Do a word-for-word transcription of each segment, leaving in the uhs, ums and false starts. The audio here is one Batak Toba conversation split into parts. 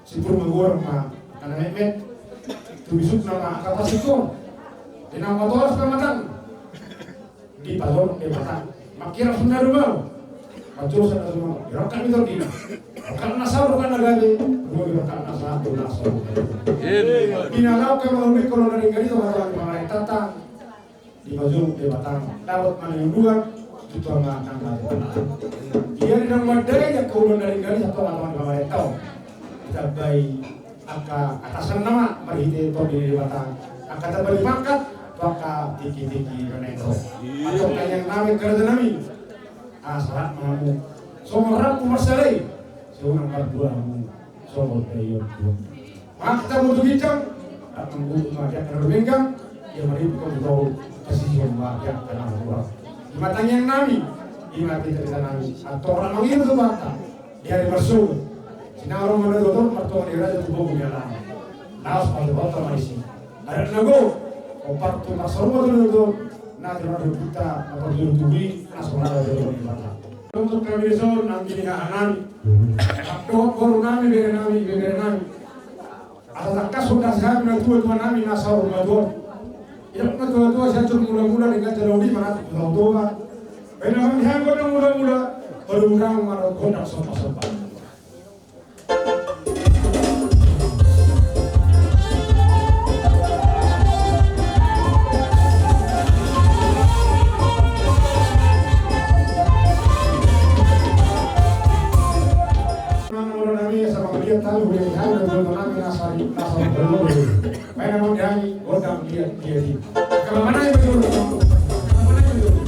Simbur ma goar ma angka na metmet. Tu bisukna ma angka pasingkop. Di na matoras pamatang. Dipajonok Debata. Mangkirap sunda rumau. Manjou sunda rumau. Dirongkap ni tondina. Rongkap na saur, rongkap na gabe. Rumau dirongkap na sahat, na saur. Di na laho ke mangulingkon ulaon na denggan i tu tongatonga ni pamarentanta. Dipajonok Debata. Dapot ma na niuluan. Tu tonga nang na tona. Ia di na mandai angka ulaon na denggan i tu tongatonga ni pamarenta on. Ditambai angka atasna ma marhite Tondi ni Debata, angka tamba ni pangkat tu angka tingkitingki na naeng ro. Antong tangiang nami, angka raja nami, ah, sahat ma hamu. Songon rambu marsalai, sai unang mardua hamu. Songon daion dua. Mangkatambul tu ginjang, rap manggutuk ma di angka na rumenggang, ia marhite hamu tu pasisihon ma di angka na rumenggang. I ma tangiang nami, i ma pintahinta nami. Antong rap mangido tu Tuhanta. Di ari marsogot. Sinanga ro ma na dohot martonga ni raja tu bogu ni alaman. Laos ma dohot ma disi. Adat na gok. Ompat tu marsogot tu dohot. Na tiro na dohot kita na parjolo tu bui na songon na dohot di mata. Untuk kami dison nang gini na hanami. Dohot boru nami, bere nami, bere nami. Asa tangkas hon dasi hami na tuatua nami na saur matua. Idok na tuatua sian jolo mulamula denggan jala uli manat tu Toba. Baen ma di hami gondang mulamula. Baru mulamula gondang sombasomba. Nang molo nami asa mangaliat hami, hami nang molo nami asa, asa mangaliat. Baen ma di hami gondang liatliat i. Angka pamanang i ma jolo. Angka pamanang i ma jolo.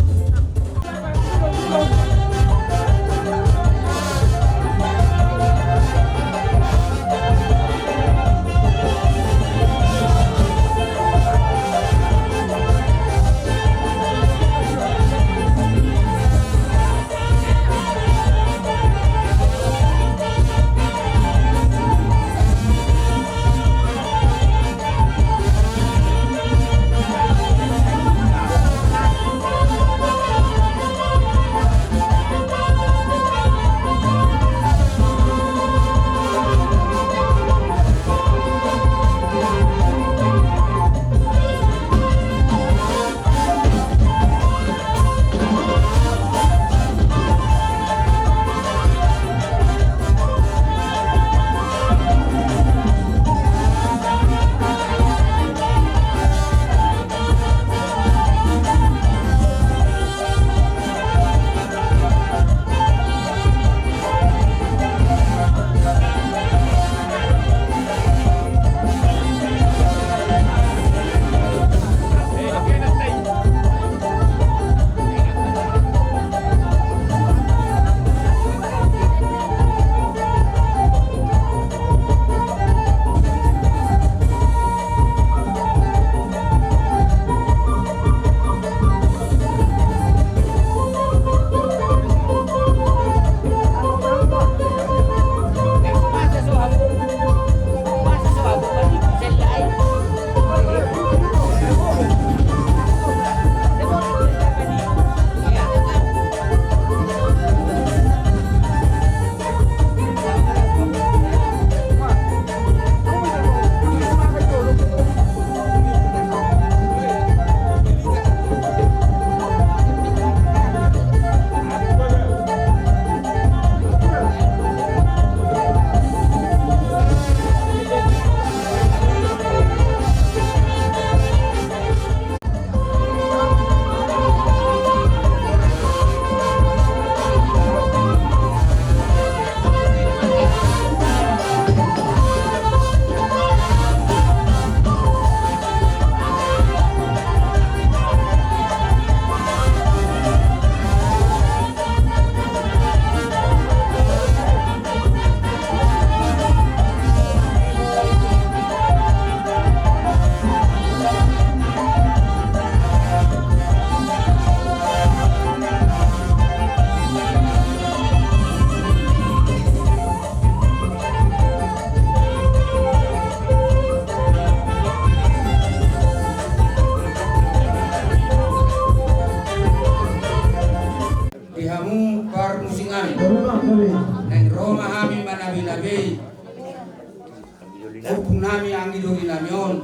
Ompung nami, anggi doli nami on,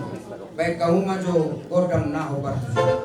baen hamu ma jo gondang na hombar tu son.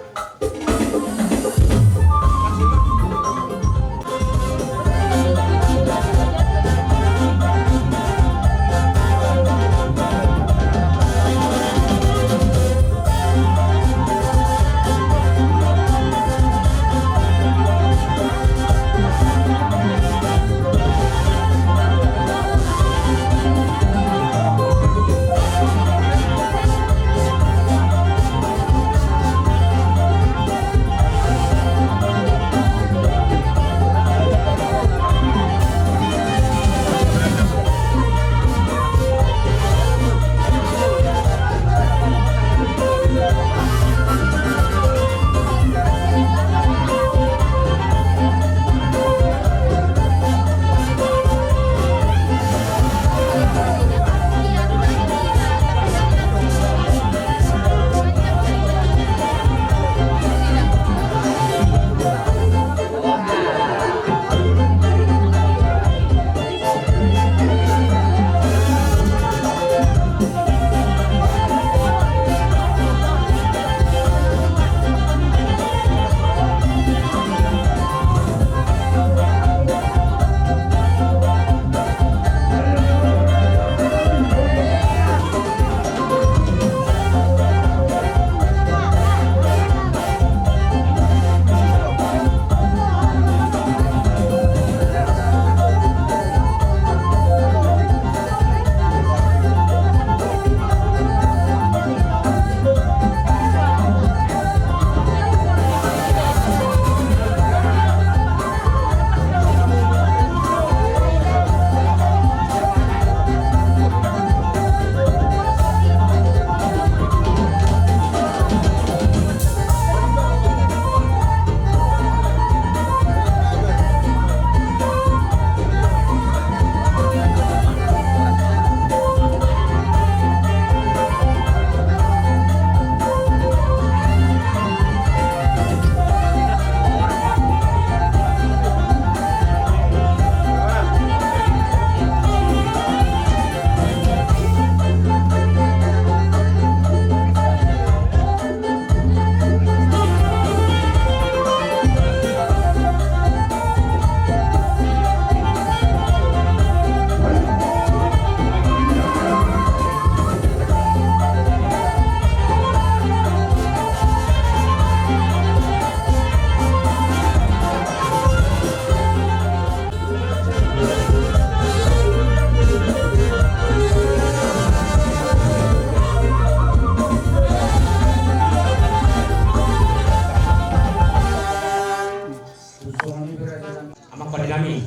Amang pande nami,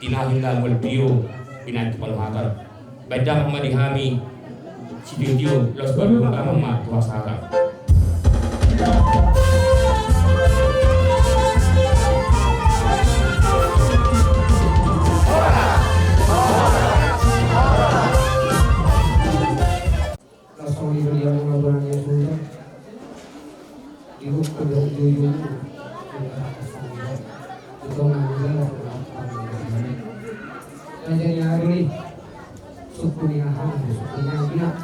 tinahu inna mual pio, binaen tu palu hata. Baen damang ma di hami sitio-tio, laos palu hata ma tu hasahatan. Laos songon i do di hamu na bona ni ahu, dihukum do ujung-ujung. Di tonga ni dalan. Raja ni ahu i, sungkun ni ahu, sungkun ni ahu.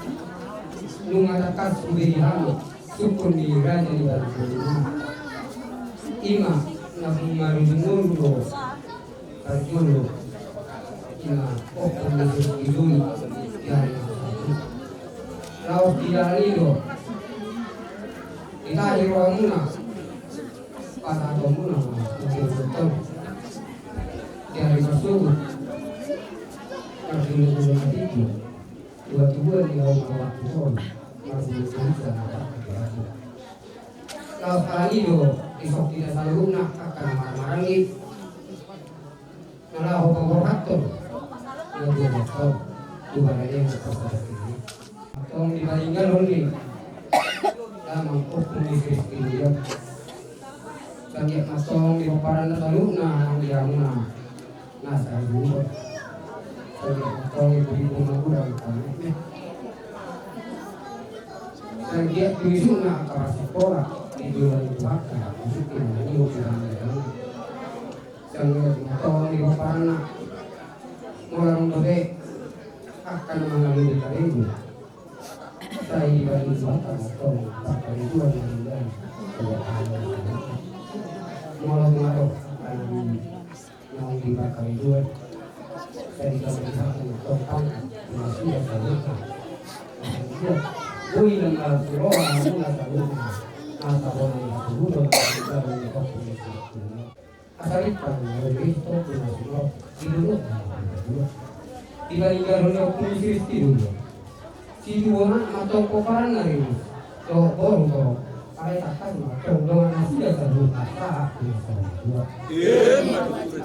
Nunga tangkas hubege hamu sungkun ni raja ni bangso i. Ima na marujung ngolu do. Parjolo, ima ompung ni si Doli, jari na satu. Laos di dalan i do ditahi rohamuna, pasahatonmuna ma, mungkin betul. Jari na satu, parjolo-jolo na pitu, dua-dua di laut mawaktu on, marjolo-jolo na satu. Laos hali do, isok ida saluhutna, angka na marhahamaranggi. Na laho paborhathon. Na dua boto. Dua raja na pasada kini. Tong di paringgal holi. Damang ompung ni si Kristin dia. Sanggiat ma tong di pomparanna saluhutna, anggiat muna. Na saluhut. Sanggiat ma tong di pudi puna gudang. Sanggiat tu isukna angka parsipola, di dua ribu angka, isuk na nio di hami. Sanggiat ma tong di pomparanna. Mola rong dope. Angka na mangalului karejo, sai dibahen Debata ma tong pangkarejoan na ringgas. Molo tung adong angka na naung di pangkarejoan, sai dibahen Debata ma tong pangkat na suda saluhutna. Boi na mala tu roha hamuna saluhutna, asa bona ni hatuburon na ringgas. Asa ripang na ringgas tu na suda, di dolok na suda. Di paninggalan ni ompu ni si Rizky dulu. Situbu anak ma tong pomparan na ringgas. Dohot boru do. Alai tangkas ma tong dongan nasida saluhutna sahat tu na sahat. Ima tutu.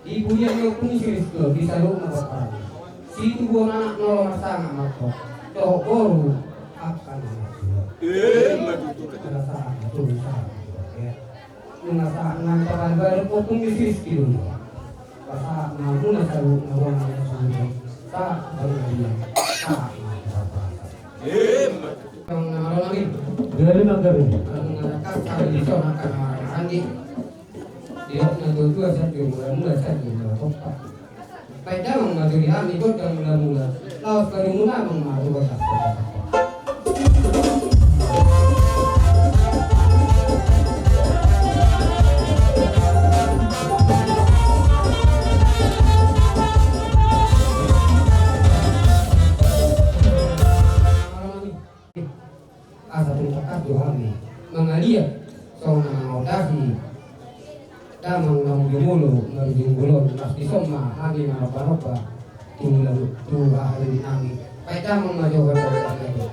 Di pudian ni ompu ni si Rizky di saluhutna pomparan. Situbu anak na olo marsangap ma tong. Dohot boru. Angka na suda. Ima tutu. Ala sahat ma tong sahat. Nunga sahat nang paran baru ompu ni si Rizky dulu. Pasahat ma muna saluhutna bona na suda. Sahat ma dia. Sahat ma dia. Ima. Nang na malo nami. Jadi nang kami. Nang na kami di sana kan nanggi. Diok na dua-dua saja mula-mula saja mula topa. Baik damang ma juri hami godang mula-mula. Laos baru mula mangmaru. Asa tung tangkas do hami mangaliat songon na mangaondasi damang naung jumolo marujung bolon, las dison ma hami manomba-nomba tu laut tu aha nami. Baik damang ma jo hami.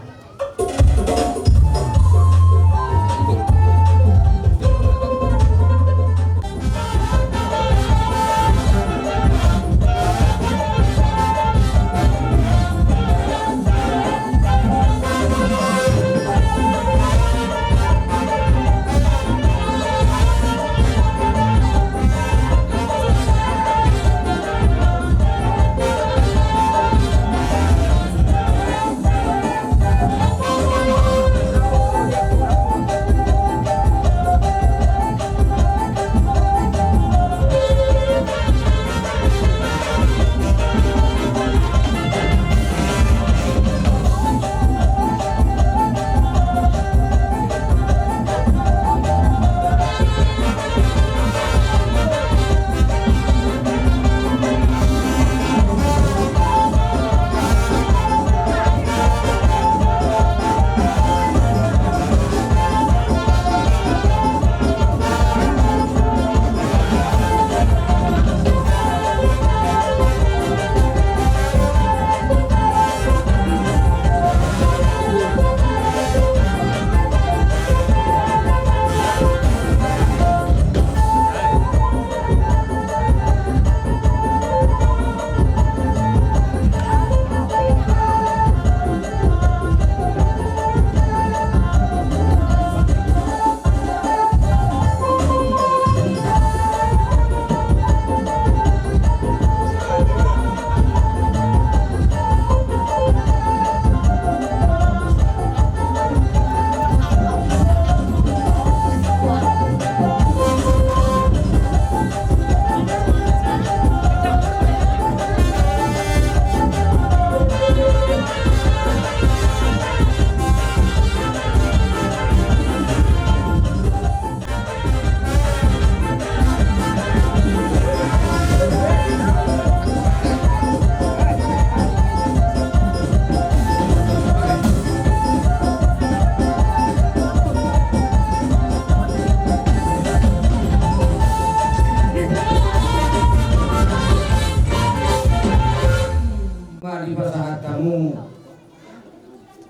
Mari pasahat hamu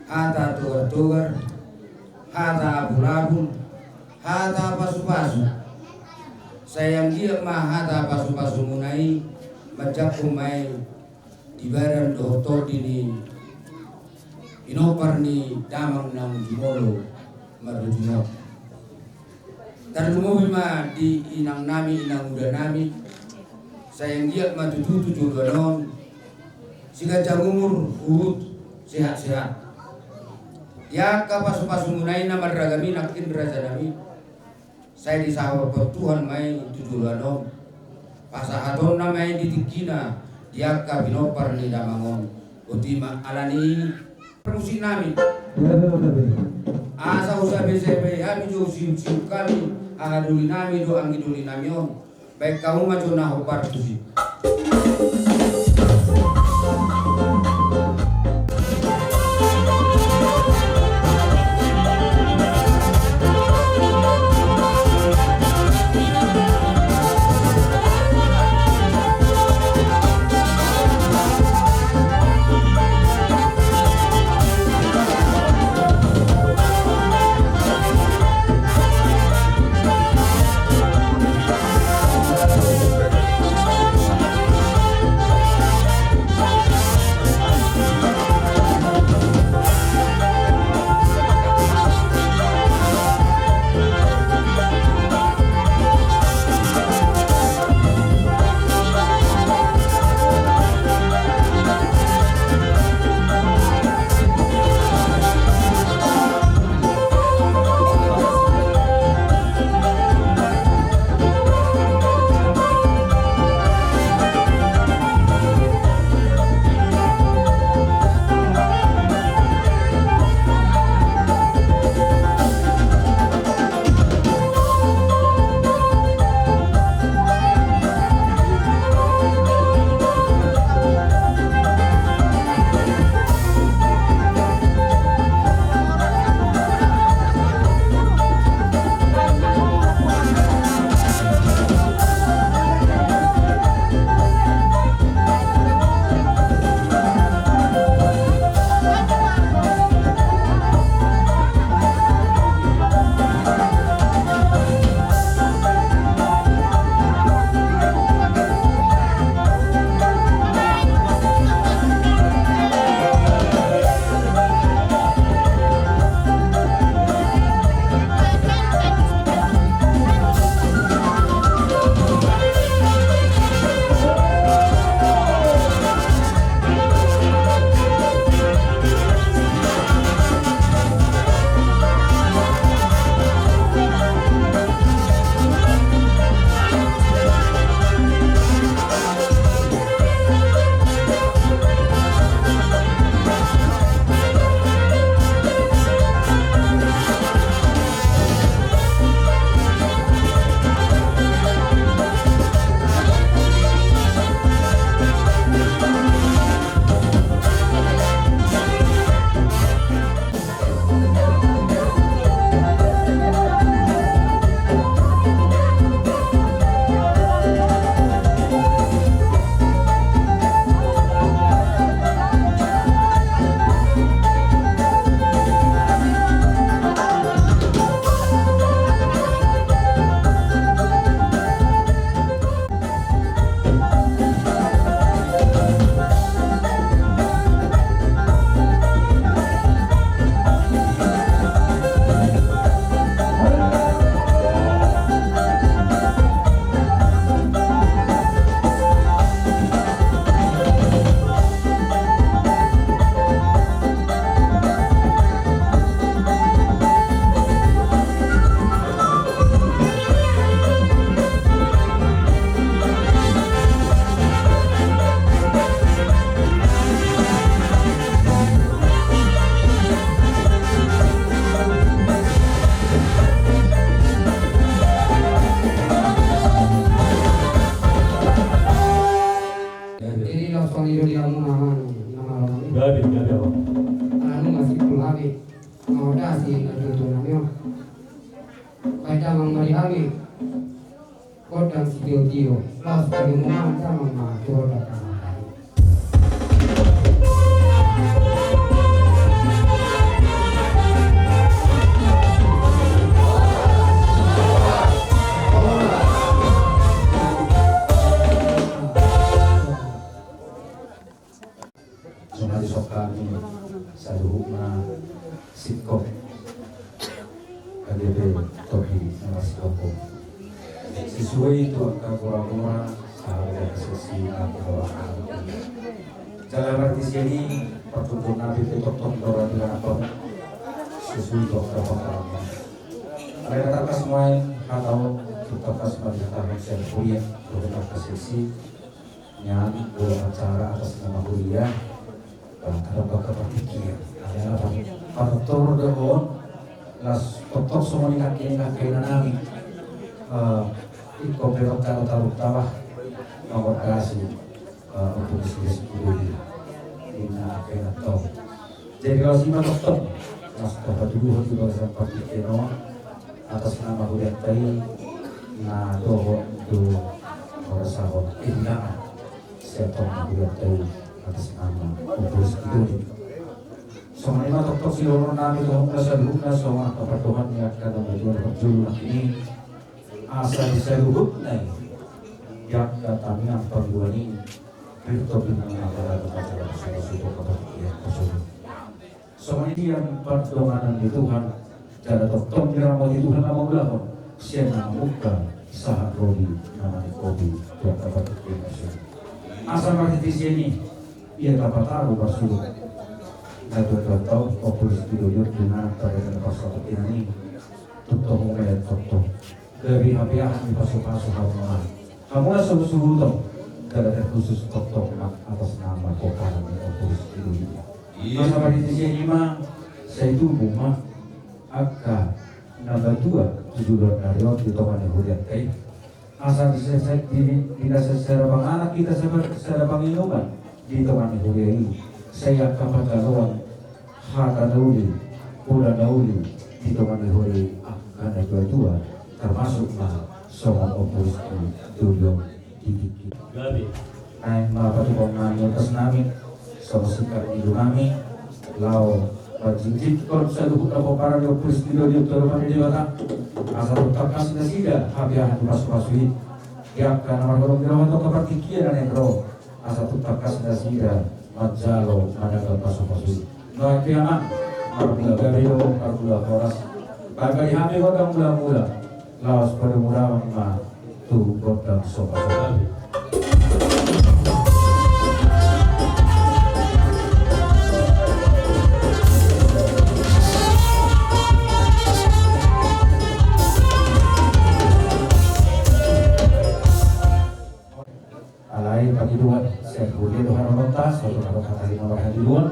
hata togar-togar, hata apul-apul, hata pasu-pasu. Sai anggiat ma hata pasu-pasumuna i manjangkon ma i di badan dohot tondi ni pinompar ni damang naung jumolo marujung on. Tarlumobi ma di inang nami, inang uda nami, sai anggiat ma tutu tu joloan on siganjang umur, huhut sehat-sehat. Di angka pasu-pasumuna i na marragam i nangkin raja nami, sai disahaphon Tuhan ma i tu joloan on. Pasahatonna ma i di tingkina di angka pinompar ni damang on. Boti ma alani i parmusik nami. Asa husabesabe hami jo siuksiuk hami, haha doli nami do anggi doli nami on. Baen hamu ma jo na hombar tusi. Jadi laos songon i do di hamu na amang, na amang. Jadi, jadi apa? Anu masih pun hami. Mau dasi na tutu nami. Baik damang mari hami. Gondang sitio-tio, laos padomuan damang ma tu roda. Songon i songon hami saluhutna singkop K G B Topi na marsihohot. Sesuai tu angka gora-gora sahat angka seksi na gora-gora. Jala martisian i partuturan nami pe tongtong do ra di hadapan sesuai tu angka pangalaman. Alai na tangkas ma i hata on, tangkas ma di hata on sian huria dohot angka seksi. Nian, boha Acara atas nama huria, eh, tadok angka partingkian. Alai ala patortor do on, laos tongtong songon i nangkin angka inanami. Eh, ingkon pe tong talo talo tawa, mangordasi, eh, Ompu Risky Sidoli. Inna angka inanta on. Jadi laos i ma tongtong, laos tapatuduhon di bagasan partingkian on, atas nama hurianta i, na dohot do marasahon kehilangan. Sian tong na hurianta i atas nama Ompu Risky Sidoli. Songon i ma tongtong sidohonon nami tu hamuna saluhutna songon angka pandohan ni angka na martua na parjolo nangkin i. Asa di saluhutna i, di angka tangiang pangidoan i, pir topingan na apala do masalah suka-suka kapatian pasulu. Songon i sian pardonganan ni Tuhan, jala tongtong diramoti Tuhan na mangulahon, sian na mamungka sahat ro di na maningkopi tu angka partingkian i. Asa marhite sian i, ia tapataru marsuhut. Na tuat-tuat tau, Ompu Risky Sidoli, dengan pada na parsahut inang i. Tongtong, tongtong. Gabe hape aha ni pasu-pasu hamuna. Hamuna suhut-suhuton. Jala terkhusus tongtong ma atas nama pomparan ni Ompu Risky Sidoli. Iya. Asa marhite sian i ma, sai tubu ma angka na matua tu joloan ni ari on di tonga ni hurianta i. Asa di sa-, di, di na sa-, sada panganan hita sa-, sada panginuman di tonga ni huria i. Sai angka pangaloan hata na uli, pola na uli, di tonga ni huria i angka na tua-tua, termasuk ma songon Ompu Risky Sidoli di tingki. Gabe. Naeng ma patupaon nami, atas nami, songon singkat ni ilu nami, laho manjingjingkon saluhut na pomparan ni Ompu Risky Sidoli tu adopan ni Debata, asa tung tangkas nasida hape aha ni pasu-pasu i, di angka na marholong ni roha tu angka partingkian na naeng ro. Asa tung tangkas nasida manjalo managa pasu-pasu i. Nuaeng pe amang, marmula gabe do, marmula horas. Bahen ma di hami gondang mula-mula, laos padomu damang ma tu gondang sopa-sopa. Alai pangidoan sian huria do harononta, saut na ro hata i na marhadomuan.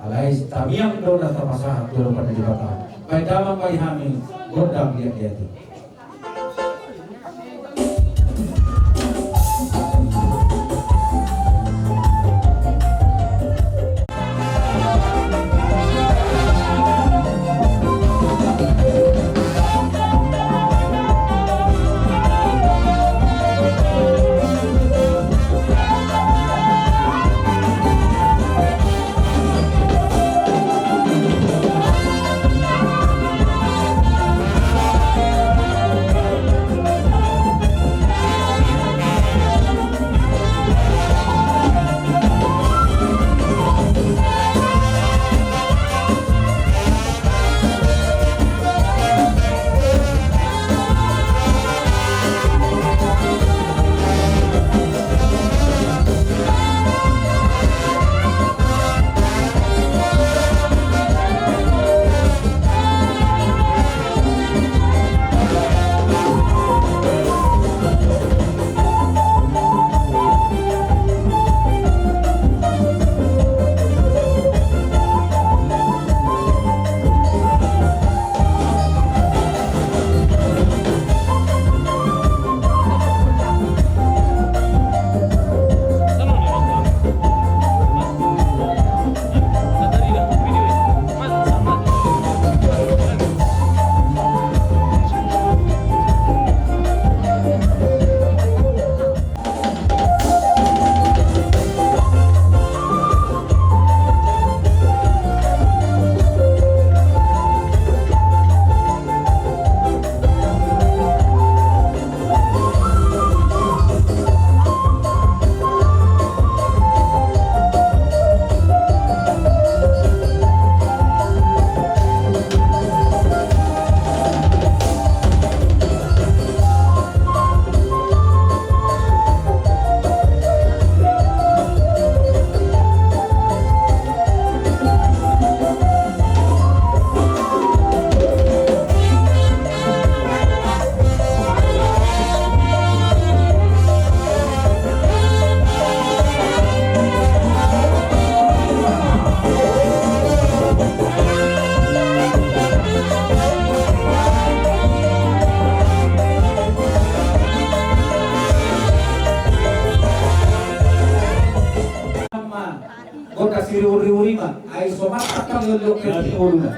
Alai tamiang do na tapasahat tu adopan ni Debata. Bahen damang ma di hami gondang liat-liat i. Ribur-ribur ima, ai so mantap kami on di oke di ngoluna.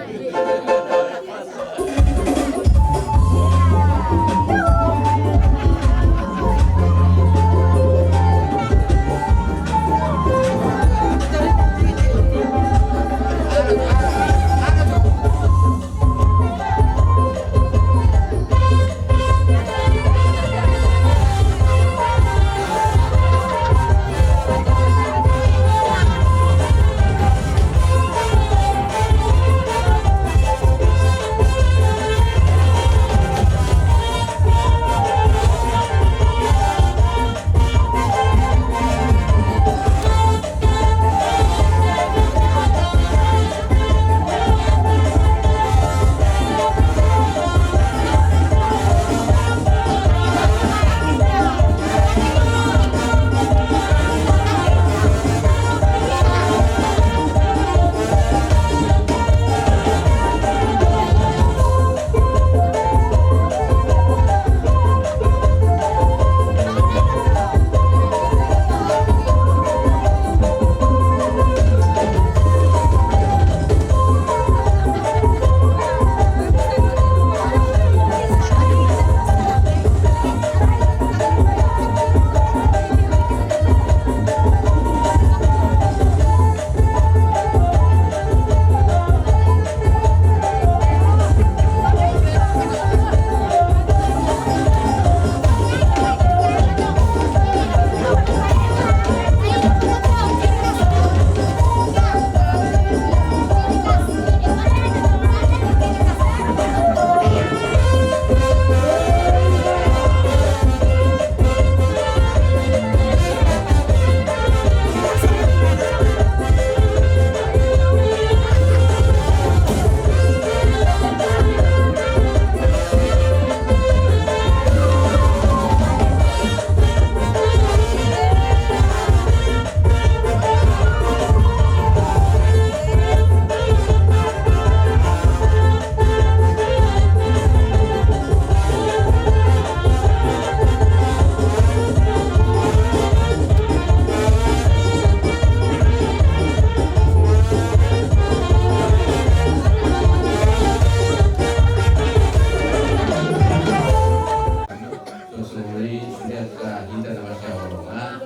Songon i sude angka hita na marsihaholongan.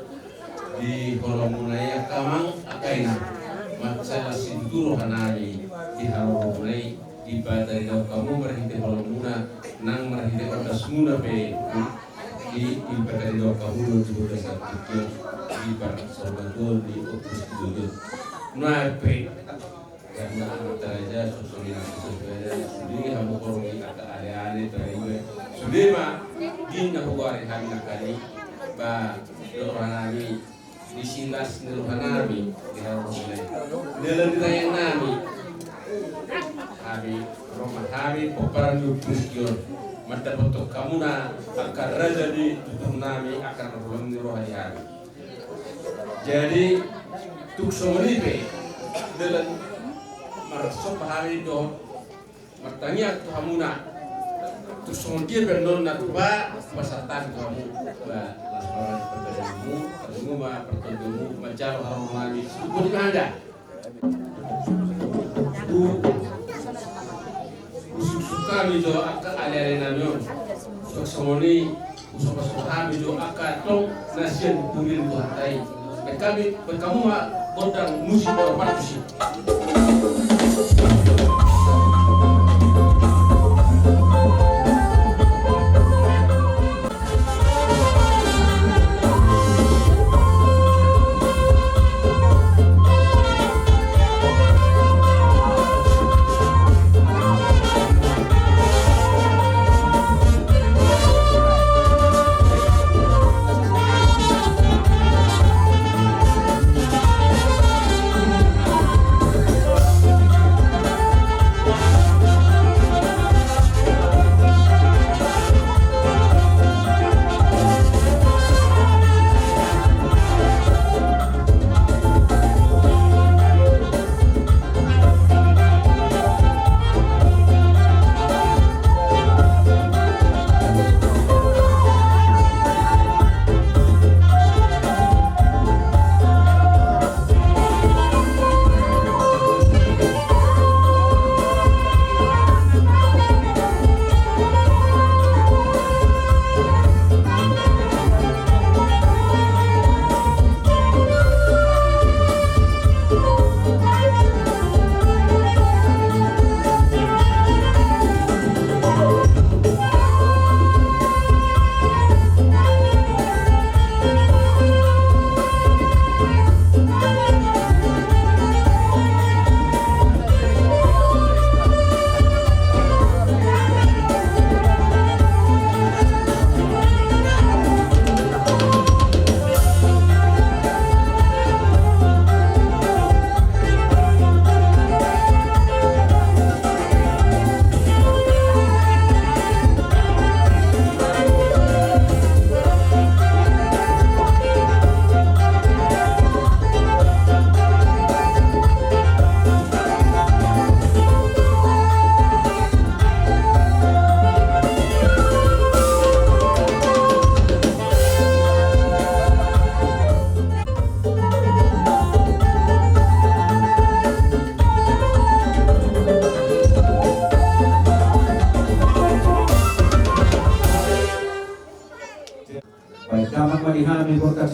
Di holongmuna i angka amang, angka inang, mansai las situtu rohanami di holongmuna i. Dipatarida hamu marhite holongmuna, nang marhite ondasmuna pe, di, dipatarida hamu do di bagasan tingki on, di parsorbaton, di Ompu Sitojon. Nuaeng pe, karna anak raja, susu ni anak susu raja, sude hamu horong di angka aleale, tariwe. Sude ma, di na huari hami na kali, ba, dohot rohanami, di silas ni rohanami, di hau rohanami. Dalan ni rajanami. Hami, roha hami, pomparan ni Ompu Sitojon. Mandapothon hamuna, angka raja ni tuturnami, angka na holong ni roha di hami. Jadi, tung songon i pe, dalan marsomba hami dohot martangiang tu hamuna. Tung songon dia pe annon na tupa, pasahat hami tu hamu. Ba, las roha ni partangianganmu, partangianganmu, manjalo haroro nami, sungkun di handa. Hu, husuksuk hami jo angka aleale nami on. Songon i, husombasomba hami jo angka tong na sian huria ni Tuhanta i. Baen hami, baen hamu ma gondang musik dohot partusi.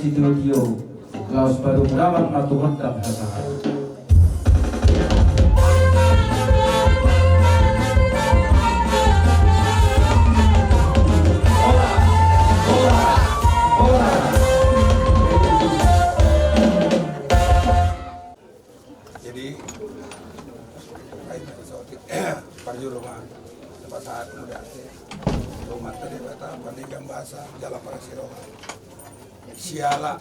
Sitio-tio, laos padomu damang ma tu gondang hasahatan. Jadi, baik, parjolo ma, pasahat mauliate tu Amanta Debata, Pardenggan Basa jala Parasi Roha. Siala,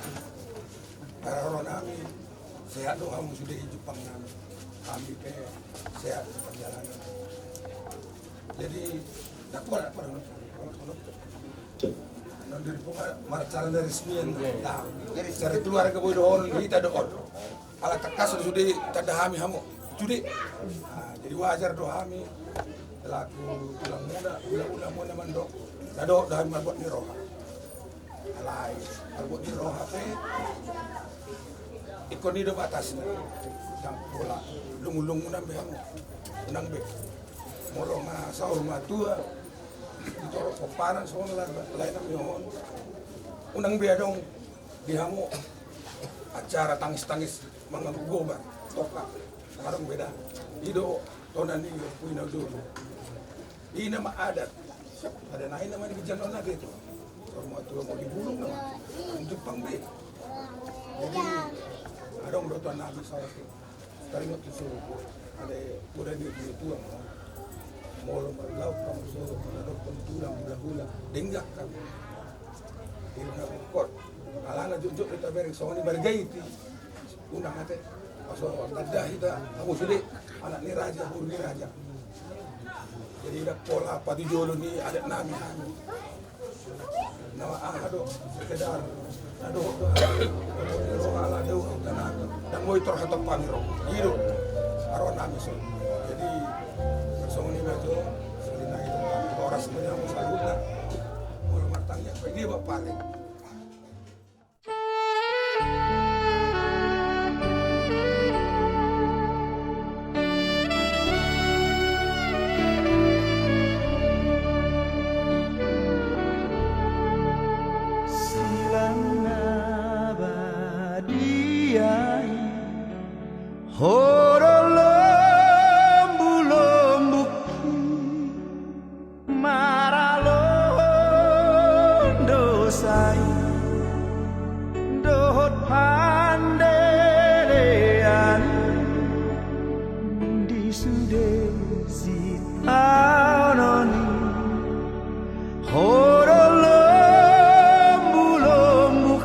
parroha nami, sehat do hamu sude, jumpang nami. Hami pe sehat di perjalanan. Jadi, dapat apa? Nanti marcala dari resmian. Nah, jadi secara keluarga boi dohon, hita dohon. Ala tangkas sude tanda hami hamu. Sude. Nah, jadi wajar do hami selaku tulang muna, tulang muna mandok. Tanda do hami marbuat ni roha. Alai, marbuat ni roha pe, ingkon i do batasna. Ndang pola lungu-lungu nang be hamu. Unang be. Molo nga saur matua, ditorop pomparan songon lae nami on. Unang be adong di hamu acara tangis-tangis manganggo gobar, toka. Adong be da. I do tona ni ompu i na dulu. I nama adat. Adat nai nama di ginjang on ate tu. Saur matua molo di bulung nama. Jumpang be. Jadi, adong do tona ni salah tu. Taringot tu suruh. Ada kuda ni di tuang. Molo marlaok hamu suruh, molo adong tulang hula-hula. Denggan hamu. Di na bukot. Alana jujur kita bereng songon i margaiti. Unang ate, paso tanda hita, hamu sude, anak ni raja, boru ni raja. Jadi ndang pola patujolo ni adat nami hami. Na aha do, sekedar, na dohot do, ala do, nami. Ndang boi tor hatop hami ro. I do, aro nami so. Jadi, songon i ma jo, songon i na itu, horas ma di hamu saluhutna. Molo martangiang, pe dia bapale. Silang na badia i, ho do lombu-lombu. Maralo do sai dohot pandelean di sude sitaonon i, ho do lombu-lombu.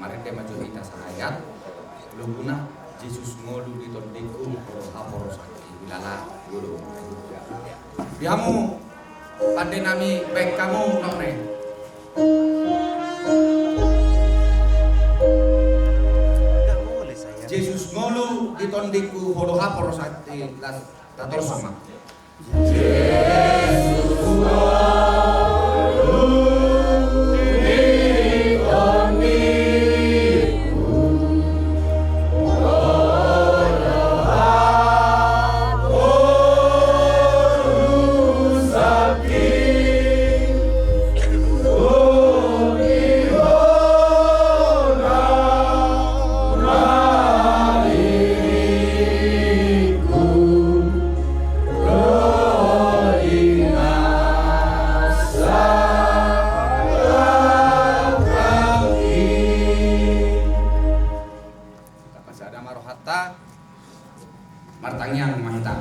Marende ma jo hita sahayat. Loguna, Jesus ngolu di tondingku, haporos hati. Ilala, guru. Di hamu, pande nami, baen hamu, nokne. Jesus ngolu di tondingku, haporos hati. Las, tator sama. Tapasada ma rohanta, martangiang ma hita.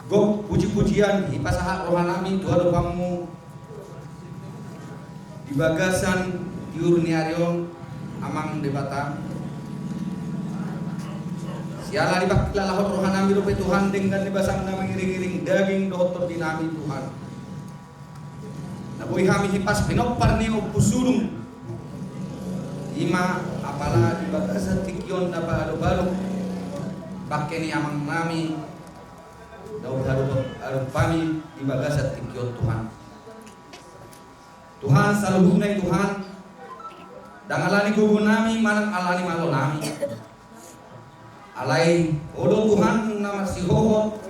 Gok puji-pujian hipasahat rohanami tu adopanmu di bagasan tiur ni ari on, Amang Debata. Siala dipangkilalahon rohanami dope Tuhan denggan ni basam na mangiring-iring daging dohot tondinami Tuhan. Na boi hami hipas pinompar ni Ompu Sudung. Ima apala di bagasan tingki on na paadop-adop bangke ni amangnami na huadop-adop hami di bagasan tingki on Tuhan. Tuhan saluhutna i Tuhan, ndang alani gogonami manang alani malonami. Alai Ho do Tuhan na marsihohot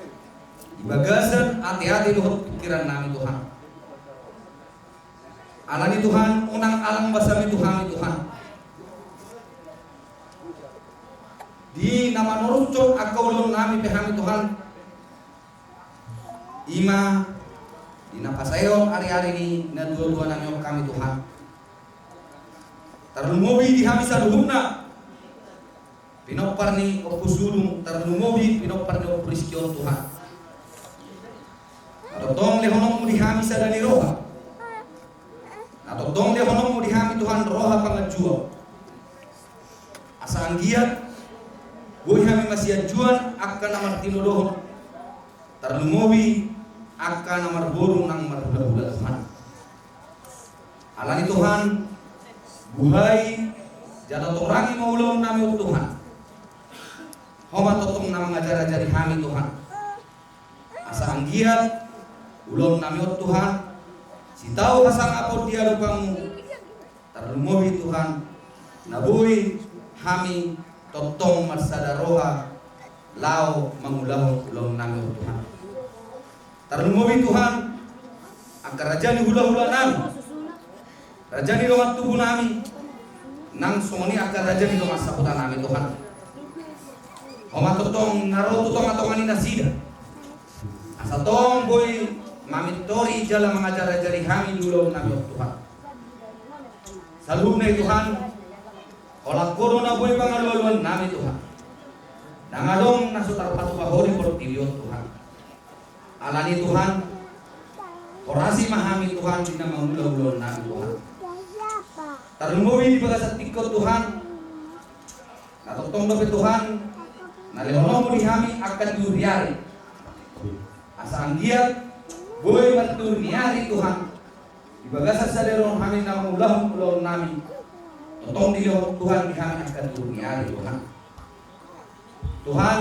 di bagasan ate-ate dohot pingkirannami Tuhan. Alani Tuhan, unang alang basami tu hami Tuhan. Di na manorushon angka ulaonnami pe hami Tuhan. Ima di na pasaehon ari-ari ni na tua-tuanami on hami Tuhan. Tarlumobi di hami saluhutna. Pinompar ni Ompu Sudung, tarlumobi pinompar ni Ompu Rizky on Tuhan. Na tongtong lehononmu di hami sada ni roha. Na tongtong lehononmu di hami Tuhan roha panganjua. Asa anggiat boi hami masianjuan angka na martinodohon. Tarlumobi angka na marboru nang marhula-hula Tuhan. Alani Tuhan, buhai jala torangi ma ulaonnami on Tuhan. Ho ma tongtong na mangajar-ajari hami Tuhan. Asa anggiat ulaonnami on Tuhan, sitau hasangapon di adopanmu. Tarlumobi Tuhan, na boi hami tongtong marsada roha laho mangulahon ulaonnami on Tuhan. Tarlumobi Tuhan, angka raja ni hula-hulanami, raja ni dongan tubunami, nang songon i angka raja ni dongan sahutanami Tuhan. Ho ma tongtong na ro tu tonga-tonga ni nasida. Asa tong boi mamintori jala mangajar-ajari hami di ulaonnami on Tuhan. Saluhutna i Tuhan, holan Ho do na boi pangalualuannami Tuhan. Ndang adong na so tarpatupa Ho di portibi on Tuhan. Alani Tuhan, horasi ma hami Tuhan di na mangula ulaonnami Tuhan. Tarlumobi di bagasan tingki on Tuhan. Na tongtong dope Tuhan, na lehononmu di hami angka tiur ni ari. Asa anggiat boi martiur ni ari Tuhan. Di bagasan sadari on hami na mangulahon ulaonnami. Tongtong dilehon Tuhan di hami angka tiur ni ari Tuhan. Tuhan,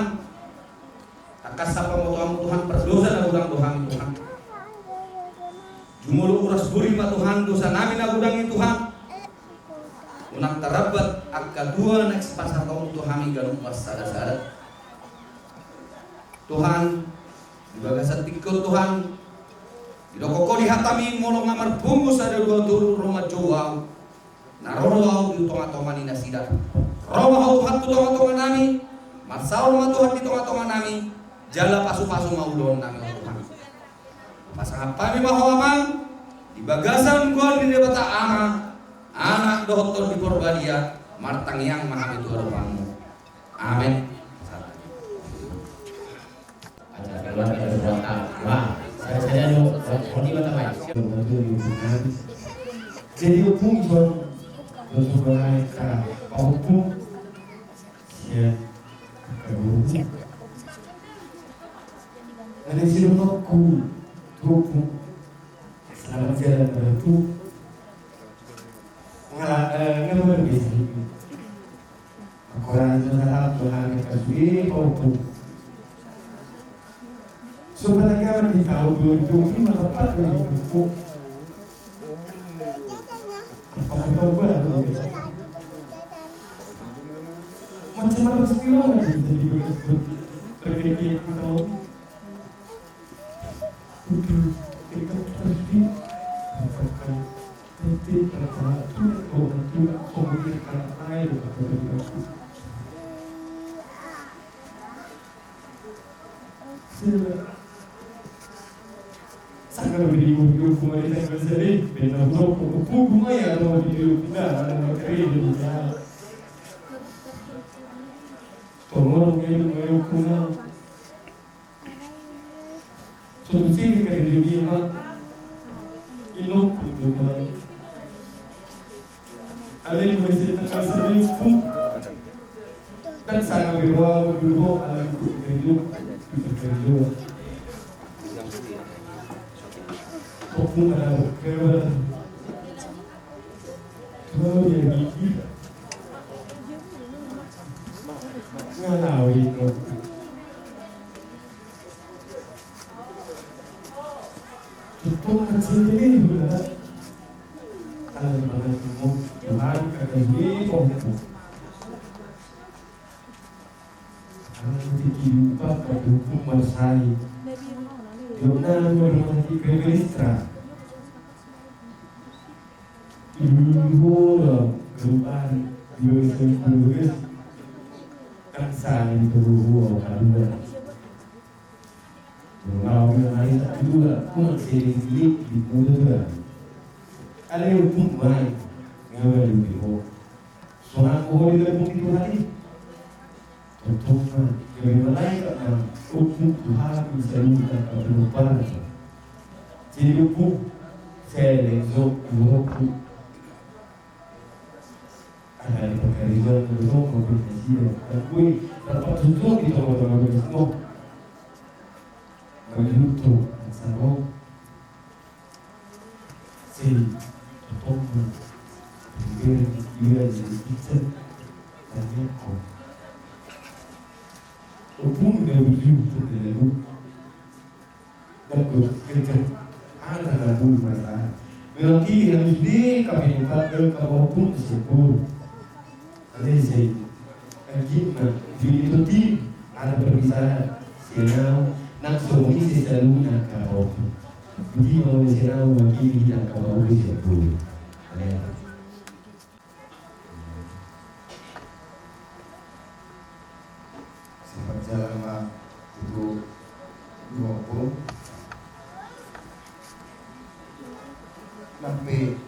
tangkas sapamotoanmu Tuhan, pardosa na godang do hami Tuhan. Jumolo uras buri ma Tuhan dosanami na godang i Tuhan. Unang tarambat angka dua na sipasahatmu tu hami ganup marsada-sada. Tuhan, di bagasan tingki on Tuhan, didok Ho di hatami molo nga marpungu sada dua toru ro ma jo au. Na ro do au di tonga-tonga ni nasida. Ro ma Ho Tuhan tu tonga-tonganami. Marsaor ma Tuhan di tonga-tonganami. Jala pasu-pasu ma ulaonnami Ho Tuhan. Pasangap hami ma Ho Amang, di bagasan goar ni Debata Ama, Anak dohot Tondi Porbadia, martangiang ma hami tu adopanmu. Amen. Acara keluarga berbuat apa? Wah, saya, saya lu, lu di mata baik. Jadi ompung, ison do songon i angka pahompu sian angka boru. Nang sian dohononku tu ompung, selamat jalan ma da ompung. Nga, eh, nga baru biasa. Angkola jala hatu hane kasui pahompu. Sobat, angka di tahun dua ribu dua puluh lima tepat dua ribu dua puluh. Apa kata gua? Macam apa sih lo jadi begitu? Terkait tahun. Sanga beri mungkin hukuman di tanggal seri, benar hukum ya atau di dunia, ada materi di dunia. Tolong ya, hukuman. Solusi di kali ini, Pak. Ino, Pak. Ada yang masih tak kasih info. Dan sangat berdoa dulu, ada yang ikut kerja, ikut kerja. Topung ada berdoa. Kalau dia gigi, nggak tahu itu. Totong kecil ini juga. Kalau mana kamu Tuhan kata ini kok. Kalau nanti kilupat kau hukum masai. Yona rumah hati kau belistra. Ibu-ibu lo, keluar, ibu-ibu, ibu-ibu. Kan saya itu dulu, kalau Lalu yang lain tak juga, pun sering di di muda juga. Ada yang pun baik, yang ada di ho. Sonang ho di dalam itu hari. Contohnya, yang lain tak mau, untuk Tuhan bisa luka ke penumpang. Jadi, untuk saya, so, untuk Ada di pengkajian, belum komunikasi, dan kui dapat tunjuk di tengah-tengah begitu. Bagi lucu, sama si Topong, beri dia jadi pizza, dan nyako. Opung dia berjumpa dengan lu. Dago, kencang. Ada lagu masa. Memang kiri harus di kami empat ke kampung sebur. Ada saya. Lagi na, di itu tim ada perpisahan. Siang, nang suami saya selalu nak kampung. Jadi mau siang lagi di kampung sebur. Ada. Selamat jalan ma tu ompung. Nang pe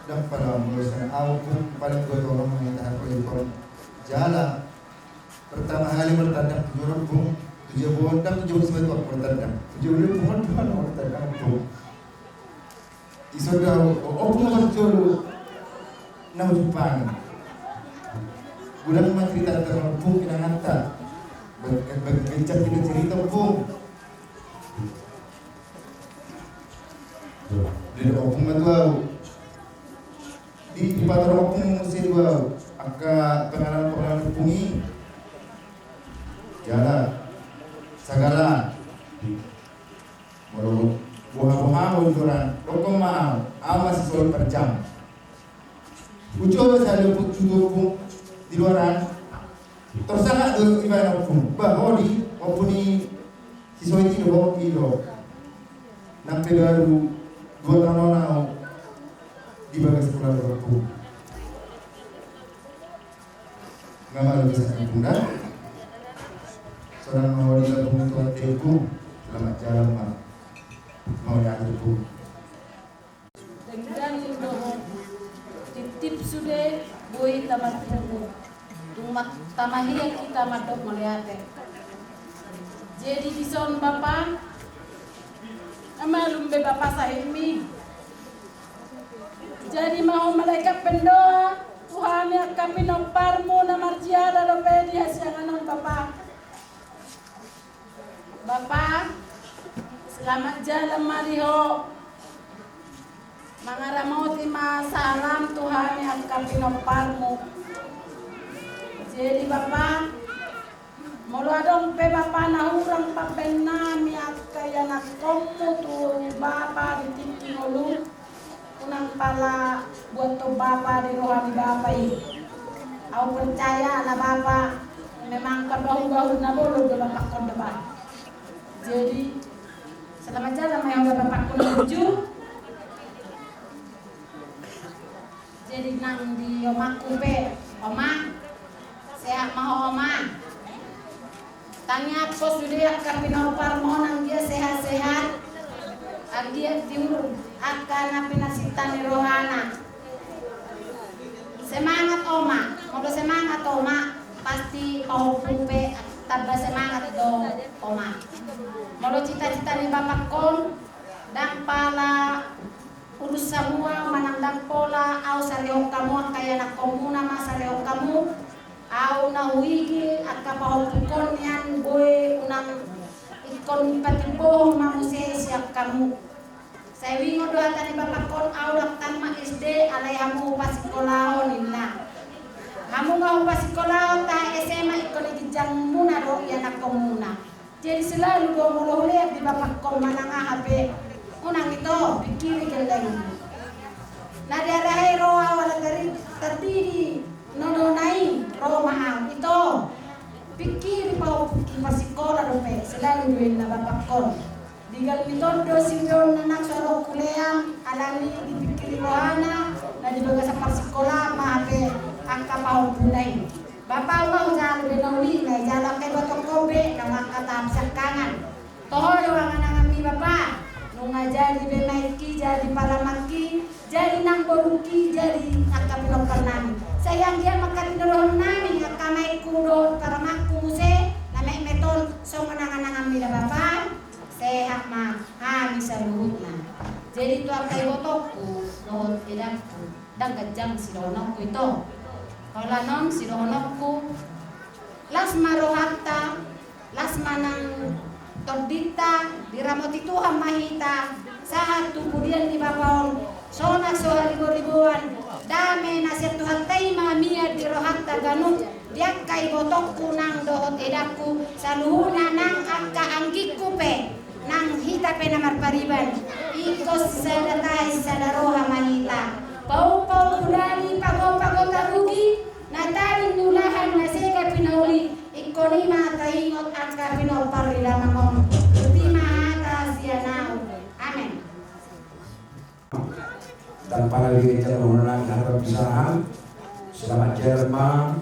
dapat dalam urusan au pun paling gue tolong main tahan kau impor jala. Pertama kali bertandang tu jorok pun tu jabon dan tu jabon sebagai bertandang tu jabon pun bertandang pun. Iso do, ompung na parjolo na hujumpangi. Godang ma cerita tentang ompung inanganta. Bagian cerita ompung. Jadi ompung ma tu au. Di, di pator ompung muse tu au. Angka pengalaman-pengalaman ompung i. Jala. Sagala. Molo boha-boha ho di luaran, dokkon ma au, au ma sisol parjam. Hucoba sadia pun tu ompung di luaran. Tersangka do iba na ompung. Bah, ho di ompung ni si Soiti do, ho i do. Nang pe baru dua taon on au di bagas keluarga ompung. Nga malo bisa kampung da. Sonang ma ho di kampung tu ate ompung. Selamat jalan ma. Mau ya ompung. Denggan dohot titip sude boi tamarpungu. Tung ma tamahian hita mandok mauliate. Jadi dison bapa. Nga malum be bapa sahitmi. Jadi ma ho malaikat pandoa tu hami angka pinomparmu na marziarah dope di hasiangan on, Bapa. Bapa, selamat jalan ma di ho. Mangaramoti ma salam tu hami angka pinomparmu. Jadi Bapa, molo adong pe Bapa na hurang pambahen nami angka ianakkonmu tu Bapa di tingki ngolu, unang pala buat tu Bapa di roha ni Bapa i. Au percaya na Bapa memang pabahu-bahu na bolon do Bapakkon do ba. Jadi selamat jalan ma i ho Bapakkon na burju. Jadi nang di omakku pe, Oma, sehat ma ho Oma. Tangiangkon sude angka pinomparmu on anggiat sehat-sehat, anggiat tiur angka na pinasinta ni rohana. Semangat Oma, molo semangat Oma, pasti pahompu pe tamba semangat do Oma. Molo cita-cita ni Bapakkon, ndang pala ulus samua manang ndang pola au salehon hamu angka ianakkonmuna ma salehon hamu. Au na huigi angka pahompungkon nian boi unang ingkon patimbohon ma muse sian hamu. Sai huingot do hata ni Bapakkon, au ndang tamat S D alai hamu hupasikolahon ninna. Hamu nga hupasikolahon tahe S M A ingkon di ginjangmuna do ianakkonmuna. Jadi selalu do molo hulean di Bapakkon manang aha pe, unang ito pingkiri gellengmu. Na diarahe ro au ala tari-, tardidi nono na i ro ma au ito. Pingkiri pahompu, pasikola dope selalu do inna Bapakkon. Digal miton do si John na nang so adong hulean alani dipingkiri rohana na di bagasan parsikolaan ma hape angka pahompuna i. Bapa, unang jalo be na uli na i jalo angka ibotongkon be na mangkatahap siangkangan. Toho do angan-anganmi Bapa, nunga jadi be maengki, jadi paramangki, jadi nang borungki, jadi angka pinompar nami. Sai anggiat mangkatinodohon nami angka maengku dohot paramangku muse na metmet on songon angan-anganmi da Bapa. Sehat ma hami saluhutna. Jadi tu angka ibotongku dohot edangku, ndang ganjang sidohononku ito. Holan on sidohononku, las ma rohanta, las ma nang tondinta, diramoti Tuhan ma hita sahat tu pudian ni Bapa on, sonang so hariboriboan. Dame na sian Tuhanta i ma mian di rohanta ganup, di angka ibotongku nang dohot edangku, saluhutna nang angka anggingku pe, nang hita pe na marpariban. Ingkon sisada tahi sisada roha ma hita. Pauk-pauk hulani, pago-pago tarugi, na tading ni ulahan na sega pinauli. Ingkon i ma taingot angka pinompar ni damang on. Tutu i ma hata sian au. Amen. Dan pala di gereja mengundang harapan pisahan. Selamat jalan ma.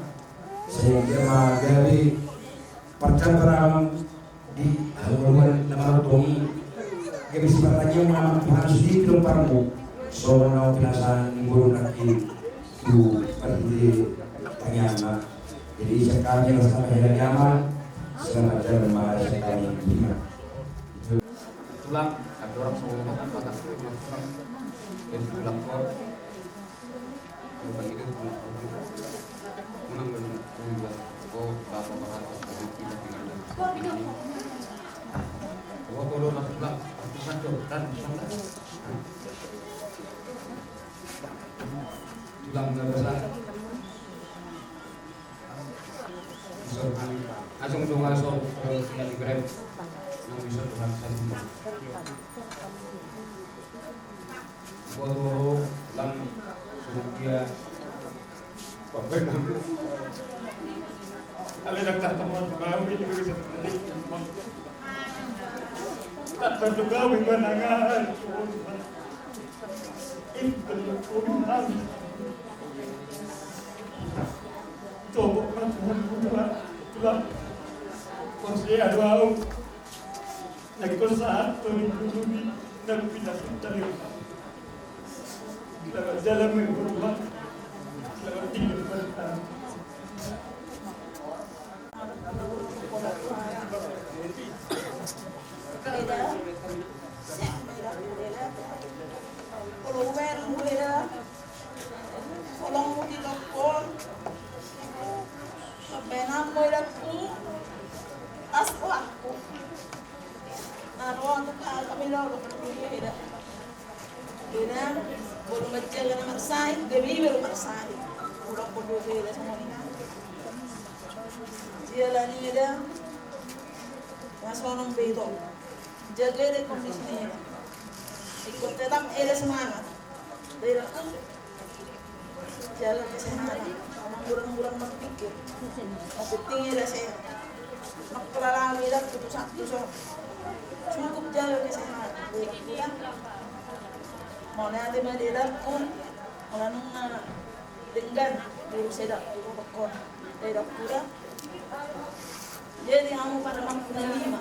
Sehingga ma gabe parcabaran di hangoluan na marotong i. Gabe sipatangiang ma Tuhan sude pinomparmu. Songon na pinasahat ni boru nangkin tu parhite tangiangna. Jadi sian hami na sama hela ni amang. Selamat jalan ma sian hami. Tulang, ada orang semua makan, makan, makan. Jadi tulang kor. Bukan itu, tulang kor. Menang dan tulang. Oh, bapak, bapak, bapak, kita tinggal dalam. Oh, kalau nak tulang, satu, satu, dan, dan. Tulang nggak bisa. Langsung, langsung dong, langsung, eh, tinggal di Grab. Yang bisa Tuhan saya. Buat lo, lang, suruh dia. Bapak, ale dak tak teman, mau ini bisa. Tak bantu kau, ibu nangan. Itu, Tuhan. Coba kan Tuhan, Tuhan, Tuhan. Konsei adu au. Lagi kau saat tu ni dulu ni, dan pindah pindah ni. Selamat jalan, Tuhan. Selamat tinggal, Tuhan. Modalku, tas rohangku. Na ro tu hami laho dohot hami, eda. Eda, molo manjaga na marsahit, gabe iba do marsahit. Ulang podo eda songon i. Jala ni eda, na songon be ito. Jaga eda kondisi ni eda. Ingkon tetap eda semangat. Eda, jaga kesehatan. Manggulang-gulang marpikir. Yang penting eda sehat. Nang pola lami eda tu satu so. Cukup jaga kesehatan. Eda, mauliate ma di edakku. Molo nunga denggan, di urusan edakku, pokokna. Edakku da. Jadi hamu paramangku na lima.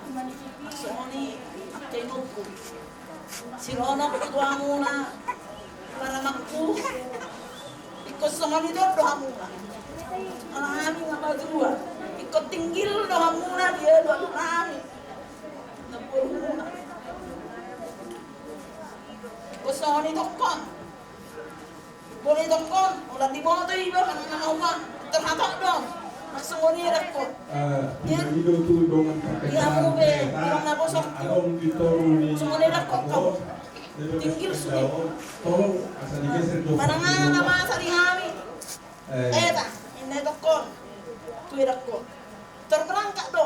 Songon i angka inongku. Silehononku tu hamuna paramangku. Ingkon songon i do hamuna. Ala hami nga madua. Ingkon tinggil do hamuna di adopan nami. Na boru muna. Ingkon songon i do hamu. Molo i do hamu, molo diboto iba manang na mauma, terhatok do. Maksud ni eda hamu. Eh, jadi, di hamu be, eh, di hamu be, eh, di hamu na bosok. Adong di toru ni. Songon i eda hamu. Tinggil sude. Tolong, asa digeser do. Manang na masa di hami. Eh. Eda, inna eda hamu. Tu eda hamu. Terperangkap do.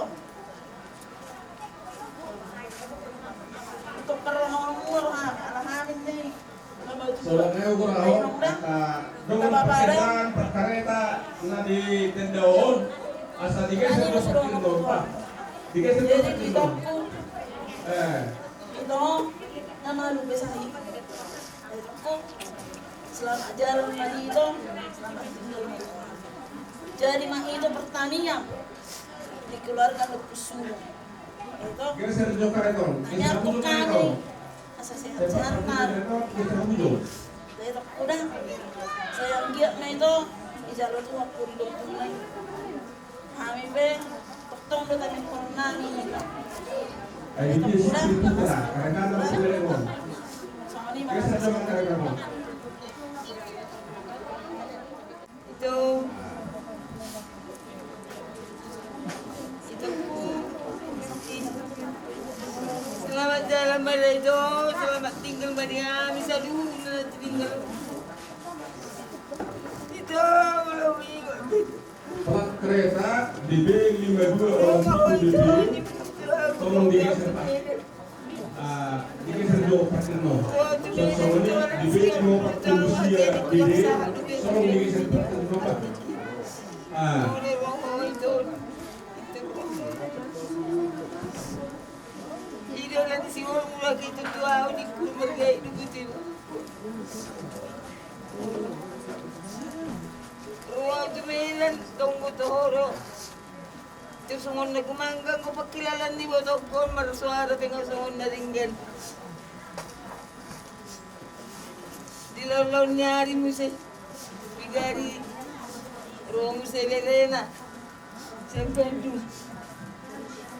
Saudara ukur ahok, angka dongan parkeretaan, parkareta na di tenda on, asa digeser do parkirna on, Pak. Digeser do parkirna on. Eh. Ito, na malum be sahit. Selamat jalan ma di ito, selamat tinggal ma di ito. Jadi ma ito pertanian di keluarga Lukun Sulung. Ito. Geser jo kareton. Hanya aku kami. Asa sehat-sehat ma. Geser jo. Ito, udah. Saya giat ma ito. Ijalo tu aku di dokter ma. Hami pe, tongtong do taminggol nami. Ai, dia sih putra, karena kan masih beda, Bang. Biasa sama karena, Bang. Ito. Ito. Selamat jalan ma di ito, selamat tinggal ma di hami, saluhutna tinggal. Ito, ulang ikut. Plat kereta D B lima dua nol satu D B, tolong digeser, Pak. Ah, digeser dua plat no. Songon i D B lima empat Rusia D D, tolong digeser plat no, Pak. Ah. Ro au tu Medan, tonggo tu ho do. Tung songon na gumanggang do pangkilalaan ni ibotongku on, marsuara pe nga songon na denggan. Di laon-laon ni ari muse, di gari ro muse berena. Sian Bandung.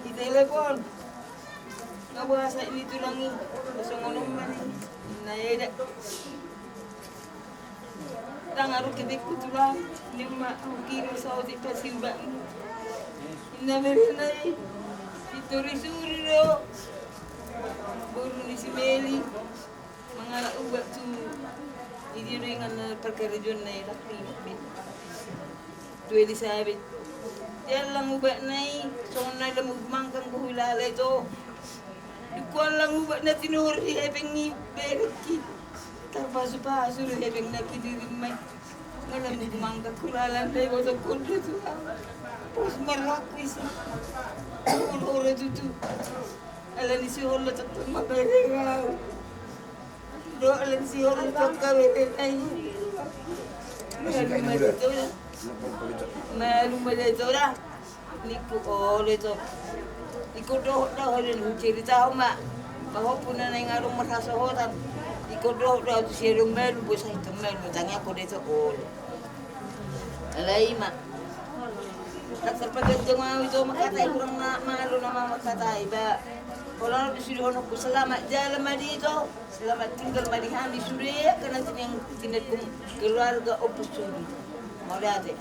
Ditelepon. Nga boasa i tulang i? Songon on ma ni. Inna eda. Ndang adong hepengku tulang. Nion ma hukirim saotik pasiubatmu. Inna berena i. Pintor disuru do boru ni si Meli. Mangalap ubat tu, i dia do inganna parkarejoanna i, tapi tu Elisabet. Diallang ubatna i, songon na lam gumanggang do huilala ito. Dung huallang ubatna, tinuhor di hepeng i berengki. Tarpasu-pasu do hepeng na kidirim ma i. Nga lam gumanggang huilala, ndai botongku on do tu au. Pos marrohangku ise. Olo-olo tutu. Alani sihol do tongtong mambereng au. Dohot alani sihol do tongtong bereng au. Malum ma da ito da. Malum ma da ito da. Ningku olo ito. Ingkon dohot do au, alani huceritahon ma. Pahompu na naeng adong marhasohotan. Ingkon dohot do au tu si adong malum, boi sahit malum, tangiangkon do ito olo. Alai ma. Ndang tarpaganjang au ito mangkatai, hurang na malo nama mangkatai ba. Pola na do sudihononku, selamat jalan ma di ito, selamat tinggal ma di hami sude, angka na tiniang, tiniang keluarga Ompu Sudi. Mauliate.